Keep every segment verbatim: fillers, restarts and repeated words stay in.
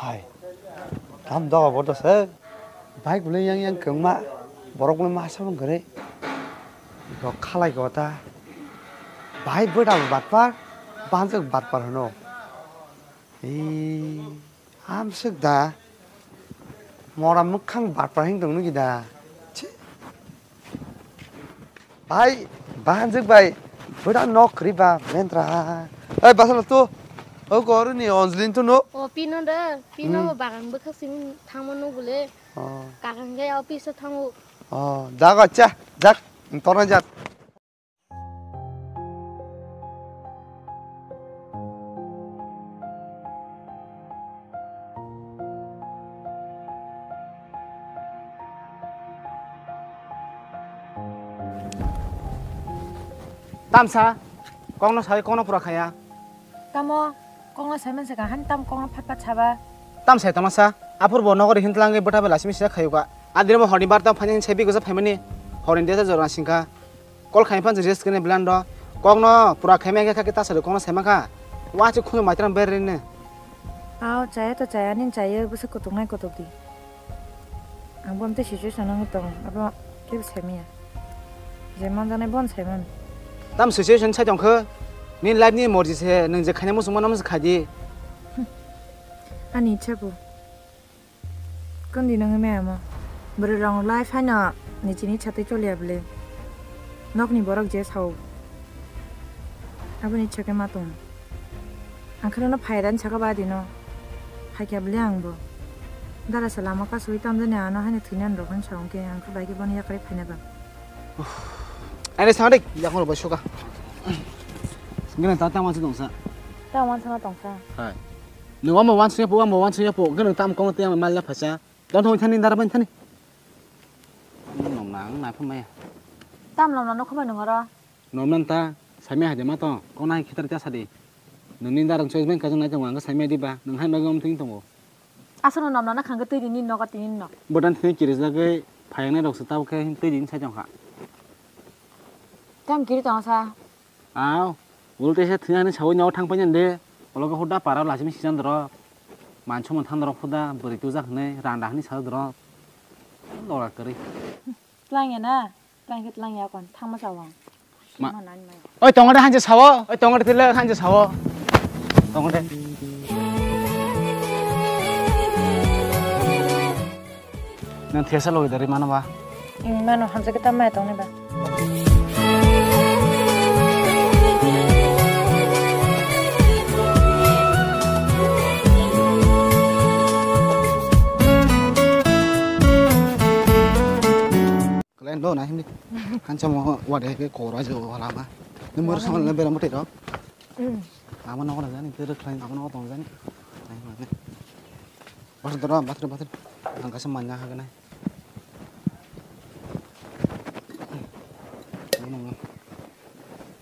Hai. Tam doga bo dose. Bike bole yang yang kengma. Borok bole masa mung gere. Bo khalai ko ta. Bike bo da batpar. Banjak batpar hano. Ee, amsuk da. Mora mukhang batpar hing tong nugi da. Chi. Bai, bahanjak bai. Bwda nok kwrwi ba, mentra. Oi, basalo to. O goro ni Anjali to no. O pino da, pino Hmm. bo bagan bwkhak simi thangma no bole. Oh. Kakan ge office o thango. Oh, jak acha, jak. Torna jak. Tamsa, kokno sawi kokno pura khaya. Tamo, kokno sai manse kaham tam kokno phat phat saba. Tam sai tongna sa, aphur bo nogori hin tlangi bwtha bai lasimi sida khayuka. Adire bo horni bar tam phani sai bigwsa phaimani, horni desa jorna singkha. Call khai phan rest kene blan do. Kokno pura khaima khe kha khe ta sari kokno saima kha. Wa chi khunu maitram ber rene. Ao chaya to chaya nin chaya bwsa kutuk nai kutuk di. Ang bo amte situation nang tong. Abo ke saimia. Je man jane bon saiman. Tam situation sai tong khe. Ni life ni morji se nang je khaina musung manam se khadi. Ani ichha bo. Kondi nang me amo. Bwrwi rong lai phaino ni chini chatwi choliya bwle. Nokni borok je sao. Aboni chake ma tong. Ang kheno no phai dan saka ba dino. Phai kya bwle ang bo. Dara sa lama ka sui tam jani ano hani thwinan rok han saung ke ang kha bai ke boni yakari phaina ba. Ani sa dik yakon bai suka. Ngena ta ta ma tong sa. Ta wan sa tong sa. Hai. Nung amo wan sunya po, amo wan sunya po. Ngena tam kong te mal la phasa. Don thong thani dara ban thani. Nom nang na phun maya. Tam lom no khobor nung oro. Nom nan ta, samya hade ma to, kona hai khitar ta sadi. Nung ni darang choice ban kajang nai tongo, ang samya di ba, nung hai magi om ting tongo. Asal nom nang khang twi ni nogo tini no. Bodan thini kiri jagai, phayang nai rok se tau khe twi ni sai tong kha. Tam kiri tong sa. Aw, ulo teisa thwngya hinwi sawi nogo thang painani de, ulo khe huda para lasimi sijan doro. Manchoma thang doro huda, bwrwi tujak hinwi, randa hinwi sajak doro. Lora kwrwi. Tlang ya na? Tlang khe tlang ya kon, thangma chawang. Ma- Sima nani mai. Oi, tongo de hanse sawo, oi, tongo de tile hanse sawo. Tongo de. Nang thesa logi dari mana ba? Mano hamsa kita mai tong ni ba. Kelen do na himni. Hansa mo wade ke kora jo wala ma. Ni mur sama le beram bute ro. Ama no jani, tere khlain ama no tong jani. Bathroom toro, bathroom, bathroom. Ang kaisa manya haganai.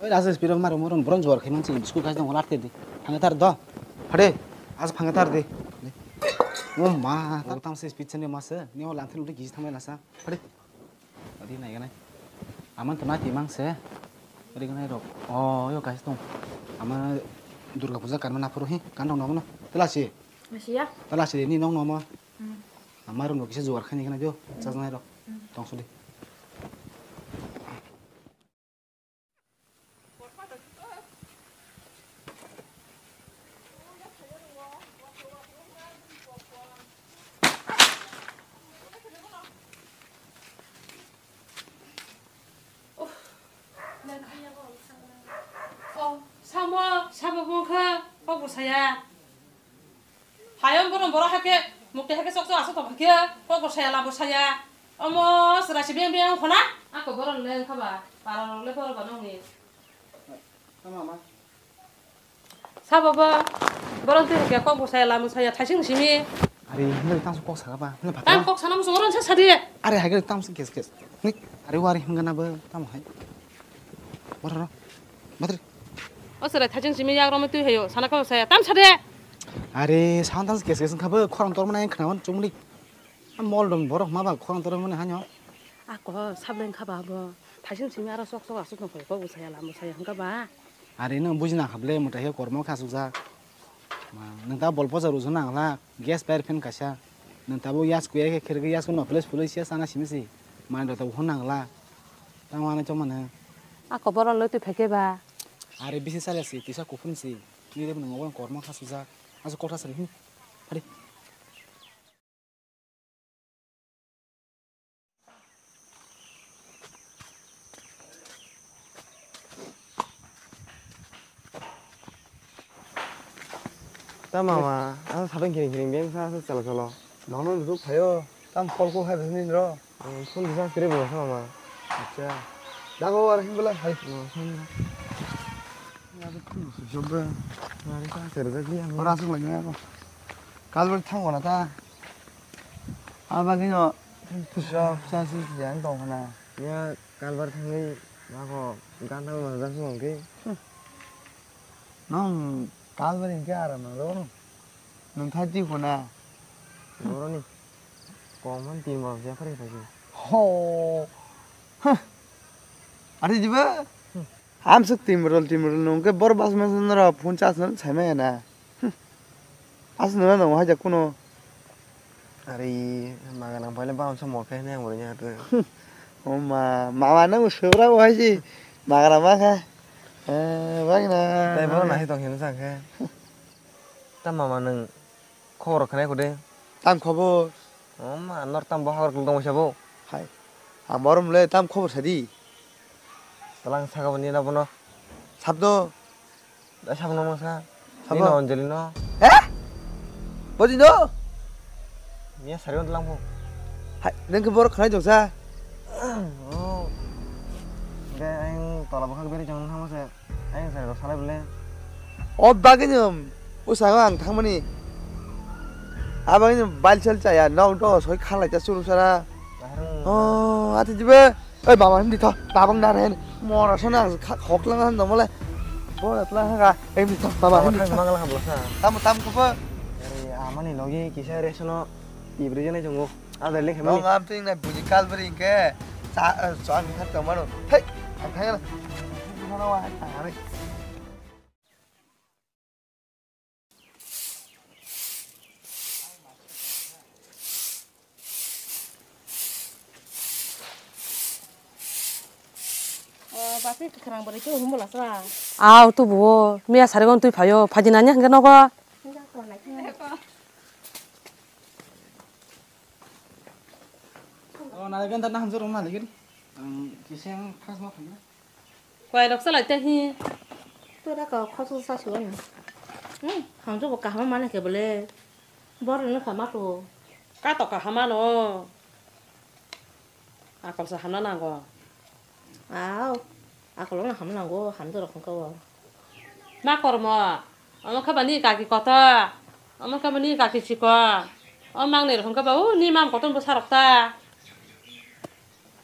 Oi, asa speed maru maru bron jor khe mansi school kaisa dong larte di. Phanga tar do. Phade. Asa phanga tar di. O ma, ta tam se speed chani masa. Ni o lanthel uti gizi thamai lasa. Phade. Adi nai ganai. Aman to nai timang se. Adi ganai rok. O, yo kaisa tong. Ama Durga Puja karma naphuru hi. Kan dong nomo no. Tela si. Asia. Tela si ni nong nomo. Hmm. Ama rok no kisa jugar khani ganai jo. Chas nai rok. Hmm. Tong sudi. O, samo, sabo bongkha, kok bo saya. Hayam borom borok hake, mukti hake sok sok asok tong hake, kok bo saya, labo saya. Omo, sera si beng beng khona, ako borom le khaba, para le borom ba nongni. Tama ma. Sabo bo, borom twi hake, kok bo saya, labo saya, thaising simi. Are, hwnwi tang kok saka ba, hwnwi phatang. Tang kok sana musu oron sa sadi. Are, hake tang ges ges. Ni, are wari hwnga na bo, tamo hai. Boro ro. Batri. O sere thaising simi yak romwi twi hayo. Sana kok saya. Tam sade. Are, sound tam kes kes kha bo khorang tor mani khnawan chumli. Mol dong borok ma ba khorang tor mani hanyo. Ako sableng kha ba bo. Thaising simi aro sok sok asuk nang kok bo saya lam bo saya hwnkha ba. Are no bujina kha ble mutai he kormo kha sujak. Ma, nwng ta bol posa rwjak nang la, gas pair fan kaisa. Nwng tabuk yas kuya khe khirki yas kuno police police ya sana simi si. Ma, nwng ta hwn nang la. Tang wana chong mano. A kobor lo twi phai khe ba. Are bisi sale si, tisa kuphun si. Ni de nwng obo korma kha sujak. Asa kotha sari. Hmm. Hari. Ta mama, ang sabeng kiring kiring beng sa sa chalo chalo. Nono nuruk phaio, tam kol ko hai bwsni nro. Phone disa kiri bo sa mama. Acha. Dago ar himbela hai. Job. Mari sa serga ki ang. Ora sung lagi ako. Kalbar thang wala ta. Abagino push up sa si yang tong khana. Ya kalbar thangwi mako gana ma jang song ke. Nong kalbar hingke aram nang lo. Nong thati khona. Boroni. Koman tin bor je phari phai. Ho. Hah. Ari jiba. Amsuk timrol timrol nung ke bor bas mas nara phone charge nang sai maya na. As nuna nung haja kuno. Ari maga nang paile bang sa mo khe ne ang bori nya tu. O ma, mama nang subra bo haji. Maga ma kha. Eh, bang na. Tai boro nahi tong hin sa khe. Ta mama nung khobor khnai kho de. Tam khobor. O ma, nor tam bo hagor kul tong sabo. Hai. Ang borom le tam khobor sadi. Talang saka bo nina bono. Sabdo. Da sabno masa. Sabo. Nina Anjali no. Eh? Bodi no? Miya sari on talang pho. Hai, nang ke bor khnai jong sa. Oh. De ang tola bokak beri jong thang masa. Ayang sari rok salai bole. O bagini usango ang thangmani. Abagini balsel chaya nok do soi khalai ta churu sara. Baharung. Oh, ati jibe. Oi mama hindi tho. Tabang na ren. Mora sana khoklang han dong bole. Bo atla ha ga. Hindi tho mama hindi tho. Mangala ha bosa. Tam tam ko pa. Ari amani logi kisa resono. Ibri jene jongo. Ada lek hemani. Nong am ting na buji kal beri ke. Sa sa ang khat kamano. Hei, ang thang na. Buji mana wa thang ari. O basi kwkhwrang bwrwi khe humbo lasra. Aw tubuo miya sarigon twi phaio phaidi nanya hwnkhe nogo. O nalaikhe da naham jorok nalaikhe. Ang kiseng khasma phaikhe. Kwai rok chalai te hi. Tora ka khoso sa siwani. Hmm, hamjo bo kaham mane ke bole. Bor no kha mato. Ka to kaham ano. Akol sa hamna nango. Aw, akol no hamna nango, hamjo rok hwnka o. Ma kormo. Omo khe ba ni kaki kotor. Omo khe ba ni kaki chikon. O mang ni rok hwnka ba o ni mam kotor bo sarok ta.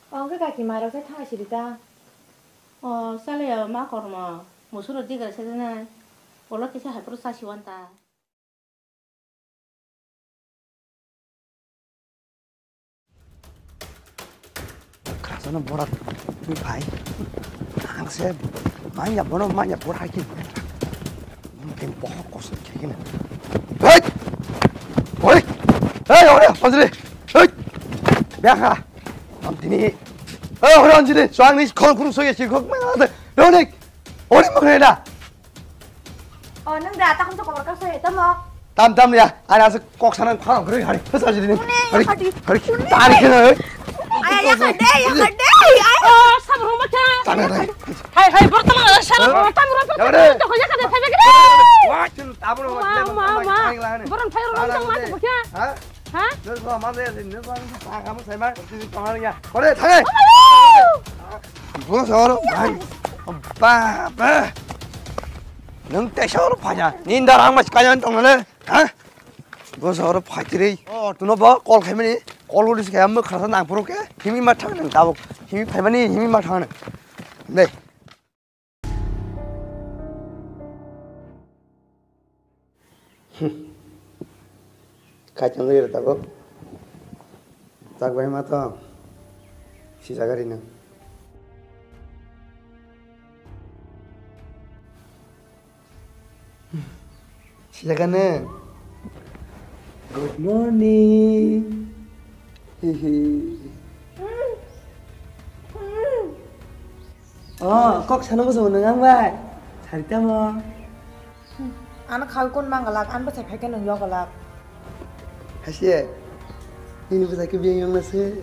Ongkhe kaki mairok se thang siri ta. O chale ya ma kormo. Musuro digra se nai. Olo kisa hai pro sa siwan ta. Khasano borat twi phai. Ang se manya bono manya bor hai khe. Mungkin bohok kosong khe kene. Hei! Oi! Hei, ore, Anjali! Hei! Biakha! Am tini. Hei, ore, Anjali! Soang ni khon khuru soye si khok ma. Ronik! Ore, mangre na! O, nang da, takon to kobor kak soye, tamo? Tam, tam ya, ani aswk kok sana khorang khorang hari, hasa jini. Hari, hari, tari kena, hei. Ay, ay, yakar de, yakar de, ay. O, sabur homa kya? Tam ya, tam ya. Hai, hai, bor tama, sara, bor tama, bor tama, yakar de. Wah, cun, tabur, ma, ma, ma. Boron phai ro, tang ma, kya? Ha? Ha? Nurko ma de, nurko ta kamu sai ma, sini tong ya. Ore, thang. Bo soro, bhai. Ba, ba. Nung te soro phaya. Ninda rang mas kaya tong le. Ha? Bo soro phai tiri. O, tuno bo call khai mani. Call uli se kaya mo khasa nang puro ke. Himi ma thang nang tabuk. Himi phai mani, himi ma thang nang. Dei. Kaichangwi rw tabuk. Chak bai ma tong. Sijak ari nang. Sijakane. Good morning. Hihi. Oh, kok sana bwskango nwng ang bai. Sari tamo. Ano khal kun mang galak, an bwsai phaikhe nwng yo galak. Hasiye. Nini bwsai khe biyang yong na se.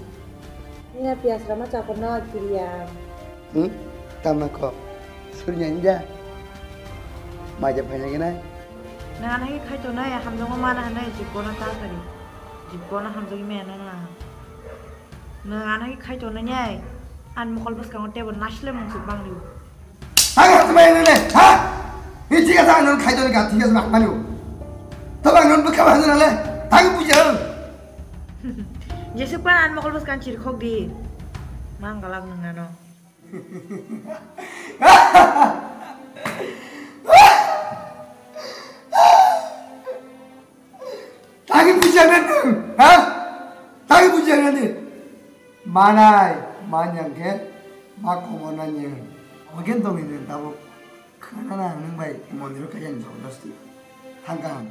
Nina piyas rama chakor no kiriya. Hmm? Tama ko. Surya inda. Maja phaina gina. Nang anai khai to nai hamjong mana hanai jikona ta kari. Jikona hamjong me na na. Nang anai khai to nai. An mokol bwskango tebo nasle mung suk bang liu. Ang hatu mai nene, ha? Ini tiga sa nang khai to ni ka tiga sa mani. Tabang non bwkha ba nang le. Tang puja. Jesuk pan an mokol bwskan chirkhok di. Mang galak nang ano. Tagi puja na nang, ha? Tagi puja na ni. Manai, manyang khe, ma komo na nyang. Ogen tong ni tabo. Khana na nang bai, mondiro kaya ni jabardasti. Thang kaham.